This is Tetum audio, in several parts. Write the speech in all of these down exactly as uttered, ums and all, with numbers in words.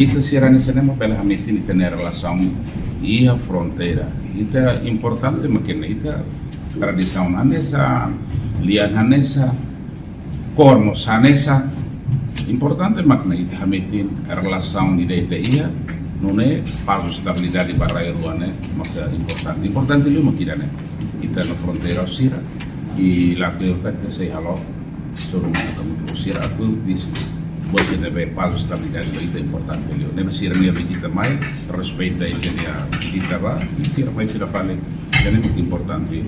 Ita sira hanesan ne'e mak bele hametin ita-nia relasaun iha fronteira. Ita importante mak ne'e, ita tradisaun hanesan, lian hanesan, kór mós hanesan. Importante mak ne'e ita hametin relasaun ida ita iha, nune'e pás, estabilidade ba rai rua ne'e maka importante. Importante liu mak ida-ne'e. Ita iha fronteira sira, i la kleur katak ita sei halo, suru maka mutu sira atu disi. Buat ida ne'ebé pás, estabilidade ba ita importante liu. Ne'ebé sira-nia vizita mai, respeita ita-nia vizita bá, i sira mai fila fali. Ida-ne'e mak importante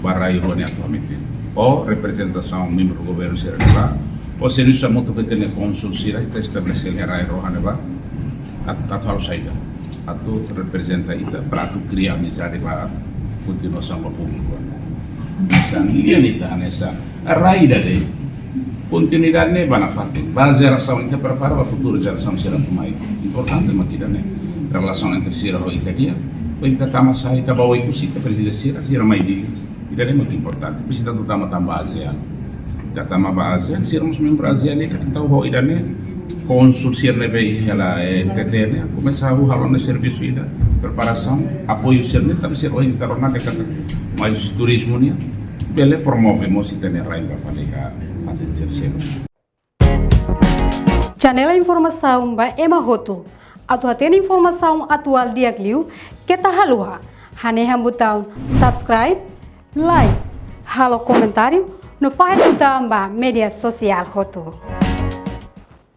ba rai rua ne'e atualmente. Ou reprezentasaun membru governu sira ne'ebá, ou servisu hamutuk ho ita-nia kónsul sira, ita estabelese iha rai rua ne'ebá, atu, atu halo saida, atu reprezenta ita, para atu kria amizade ba kontinuasaun ba públiku. Hanesan lian ita hanesan rai ida de'it. Kontinuidade ne'e ba nafatin. Ba jerasaun, ita prepara ba futuru jerasaun sira atu mai. Importante mak ida-ne'e. Relasaun entre sira ho ita di'ak. Ba ita tama sai, ita ba Oekusi, ita presiza sira, sira mai Dili. Ida-ne'e mak importante. Presiza atu tama tanba ASEAN. Ita tama ba ASEAN, sira mós membru ASEAN ida, entaun ho ida-ne'e, kónsul sira ne'ebé iha hela, eh, N T T ne'e, komesa halo ona servisu ida, preparasaun, apoiu sira-ne'e, tanba sira ohin ita rona de'it katak mai husi turizmu nian, bele promove mós ita-nia rai ba fali ka fatin sira seluk. Janela informasaun ba ema hotu. Atu hatene informasaun atuál di'ak liu, keta haluha hanehan butaun subscribe, like, halo komentáriu, no fahe tutan ba média sosiál hotu.